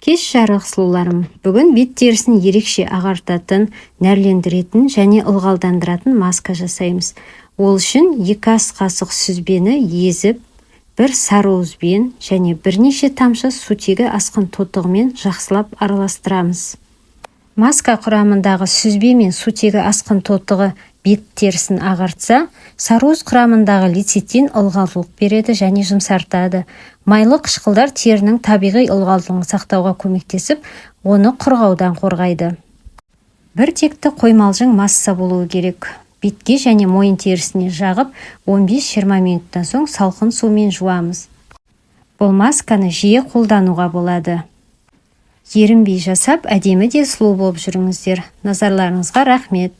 Кеш жарық, сұлуларым! Бүгін бет терісін ерекше ағартатын, нәрлендіретін және ылғалдандыратын маска жасаймыз. Ол үшін 2 ас қасық сүзбені езіп, бір сарыуызбен және бірнеше тамшы сутегі асқын тотығымен жақсылап араластырамыз. Маска құрамындағы сүзбе мен сутегі асқын тотығы бет терісін ағартса, сарыуыз құрамындағы лецитин ылғалдылық береді және жұмсартады. Майлы қышқылдар терінің табиғи ылғалдылығын сақтауға көмектесіп, оны құрғаудан қорғайды. Бір текті қоймалжың масса болуы керек. Бетке және мойын терісіне жағып, 15-20 минуттан соң салқын сумен жуамыз. Бұл масканы жиі қолдануға болады. Ерінбей жасап, әдемі де сұлу болып жүріңіздер. Назарларыңызға рахмет!